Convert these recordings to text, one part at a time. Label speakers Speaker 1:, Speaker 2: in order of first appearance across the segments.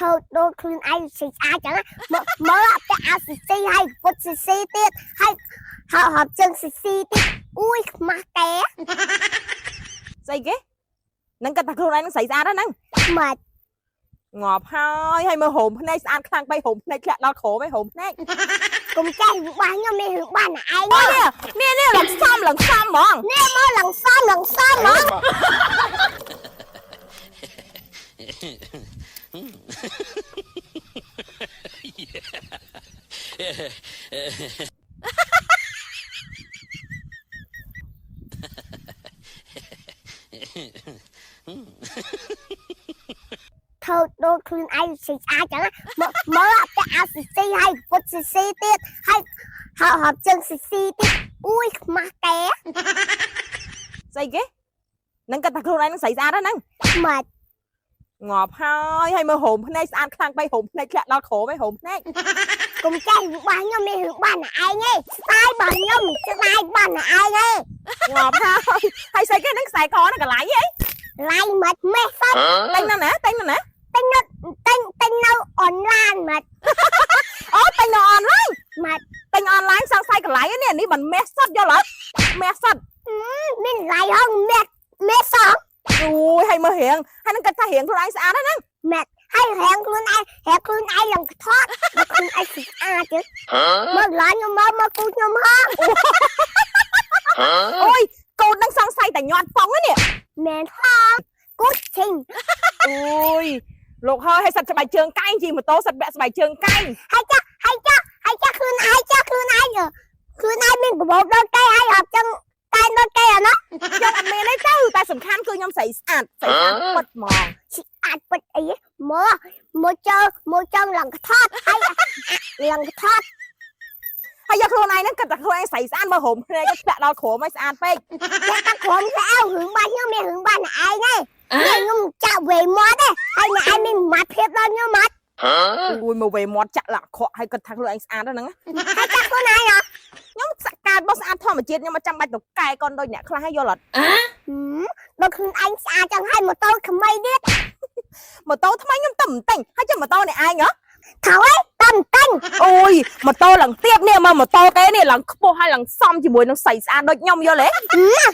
Speaker 1: ធ្វើដូចខ្លួនឯងស្អាតចឹងមកមើលអត់ពាក់អាវស៊ីស៊ីហើយពុតស៊ីស៊ីទៀតហើយហៅហប់ជើងស៊ីស៊ីទៀតអួយខ្មាស់កែ
Speaker 2: ស្អីគេនឹងគាត់ថាខ្លួនឯងនឹងស្រីស្អាតហ្នឹង
Speaker 1: មក
Speaker 2: ងាប់ហើយហើយមើលហូមភ្នែកស្អាតខ្លាំងពេករោមភ្នែកធ្លាក់ដល់ក្រោមឯងរោមភ្នែក
Speaker 1: កុំចេះរបស់ខ្ញុំមានរឿងបានឯង
Speaker 2: អូនេះនេះនេះឡើងសំឡើងសំហ្មង
Speaker 1: នេះមើលឡើងសំឡើងសំហ្មងធ្វើដូចខ្លួនឯងស្អាតចឹងមកមើលអត់ពាក់អាវស៊ីស៊ីហើយពុតស៊ីស៊ីទៀតហើយហៅហប់ជើងស៊ីស៊ីទៀតអួយខ្មាស់កែ
Speaker 2: ស្អីគេនឹងគាត់ថាខ្លួនឯងនឹងស្រីស្អាតហ្នឹង
Speaker 1: មក
Speaker 2: ងាប់ហើយហើយមើលរោមភ្នែកស្អាតខ្លាំងពេករោមភ្នែកធ្លាក់ដល់ក្រោមឯងរោមភ្នែក
Speaker 1: កុំចេះរបស់ខ្ញុំមានរឿងបានឯងឯងស្ទាយរបស់ខ្ញុំស្ទាយបានឯងឯង
Speaker 2: ងាប់ហើយហើយស្អីគេនឹងខ្សែកហ្នឹងកន្លៃហី
Speaker 1: ឡៃមិនមេះសោះ
Speaker 2: តែងណាណាតែងណាណា
Speaker 1: ទិញនៅទិញទិញនៅអនឡាញមក
Speaker 2: អូតែងនៅអនឡាញ
Speaker 1: មក
Speaker 2: តែងអនឡាញសង្ស័យកន្លៃនេះនេះមិនមេះសុតយល់អត់មេះសុត
Speaker 1: មានឡៃហងមេះមេះសោះ
Speaker 2: អូយហើយមើលរៀងហើយនឹងគាត់ថារៀងខ្លួនឯងស្អាតហ្នឹង
Speaker 1: មកហើយរាងខ្លួនឯងរាងខ្លួនឯងឡើងថតមកខ្លួនឯងស្អាតជិះមើលឡាញខ្ញុំមកមកគូខ្ញុំហង
Speaker 2: អូយកូននឹងសង្ស័យតែញាត់ប៉ុងនេះ
Speaker 1: មែនហងគូឈិង
Speaker 2: អូយលោកហើយឲ្យសិតស្បែកជើងកែងជិះម៉ូតូសិតពាក់ស្បែកជើងកែង
Speaker 1: ហើយចាហើយចាហើយចាខ្លួនឯងចាខ្លួនឯងខ្លួនឯងមានកាបូបដល់កែហើយអត់ចឹងតែដល់កែអាណា
Speaker 2: ខ្ញុំអត់មានទេទៅតែសំខាន់គឺខ្ញុំស្រីស្អាតស្រីស្អាតពិតហ្មង
Speaker 1: អាចពិតអីមើលមើលជើមើលចង់ឡើងថតហើយឡើងថត
Speaker 2: ហើយយកខ្លួនឯងហ្នឹងគិតតែខ្លួនឯងស្រីស្អាតមើលរោមភ្នែកទៅធ្លាក់ដល់ក្រោមឲ្យស្អាតពេក
Speaker 1: តែតាក្រុមទៅអើរឿងបាញ់ខ្ញុំមានរឿងបាញ់ឯងឯងខ្ញុំចាក់វេមាត់ឯងហើយអ្នកឯងមានម៉ាត់ភាពដល់ខ្ញុំម៉ាត់
Speaker 2: អូយមកវេមាត់ចាក់លាក់ខក់ហើយគិតថាខ្លួនឯងស្អាតហ្នឹង
Speaker 1: ហើយចាក់ខ្លួនឯងហ៎
Speaker 2: ខ្ញុំសកាតបោះស្អាតធម្មជាតិខ្ញុំមិនចាំបាច់ទៅកែកូនដូចអ្នកខ្លះឲ្យយល់អត់
Speaker 1: ដល់ខ្លួនឯងស្អាតចឹងហើយម៉ូតូក្មីទៀត
Speaker 2: ម៉ូតូថ្មីខ្ញុំទៅមិនទិញហើយចាំម៉ូតូនេះឯងហ៎
Speaker 1: ថោឯងតាមតាញ់
Speaker 2: អូយម៉ូតូឡើងទៀបនេះមើលម៉ូតូគេនេះឡើងខ្ពស់ហើយឡើងសមជាមួយនឹងស្រីស្អាតដូចខ្ញុំយល់ទេ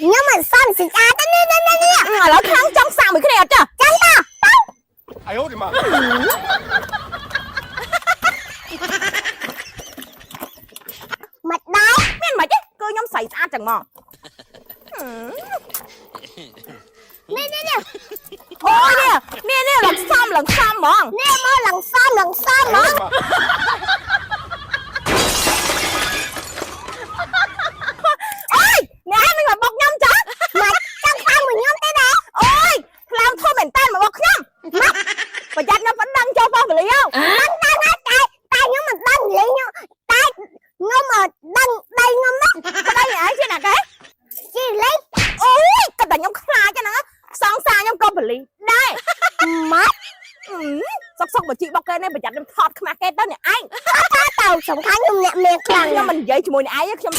Speaker 1: ខ្ញុំមិនសមស្អាតទេនេះនេះនេះ
Speaker 2: ឥឡូវខាងចង់សាកមួយគ្នាអត់ចា
Speaker 1: ចឹងតា
Speaker 3: 哎呦我的妈！
Speaker 1: មកដែរ
Speaker 2: មានមិនទេគឺខ្ញុំស្រីស្អាតចឹងមក
Speaker 1: នេះនេះនេះ
Speaker 2: អូយនេះនេះនេះឡើងសមឡើងសមហ្មង
Speaker 1: នេះមើលឡើងសមឡើងសមហ្មង
Speaker 2: អូយអ្នកនឹងមកបុកខ្ញុំចា
Speaker 1: មកចង់ខាងមួយខ្ញុំទេណា
Speaker 2: អូយថ្លើមធំមែនតើមកបុកខ្ញុំមកប្រយ័ត្នខ្ញុំប៉ុណ្ណឹងចូលប៉ុស្តិ៍ប៉ូលីស
Speaker 1: ដឹងដឹងហើយតែតែខ្ញុំមិនដឹងលេងខ្ញុំតែខ្ញុំអត់ដឹងដៃខ្ញុំណា
Speaker 2: ប្តីឯងជាណាគេ
Speaker 1: ជីលេង
Speaker 2: អូយក៏តែខ្ញុំខ្លាចហ្នឹងសង្សារខ្ញុំក៏ប៉ូលីសដែរ
Speaker 1: មក
Speaker 2: សុកសុកបើជីបុកគេនេះប្រយ័ត្នខ្ញុំថតខ្មាស់គេទៅអ្នកឯង
Speaker 1: ទៅសំខាន់ខ្ញុំអ្នកមានខ្លាំង
Speaker 2: ខ្ញុំមិននិយាយជាមួយអ្នកឯងខ្ញុំ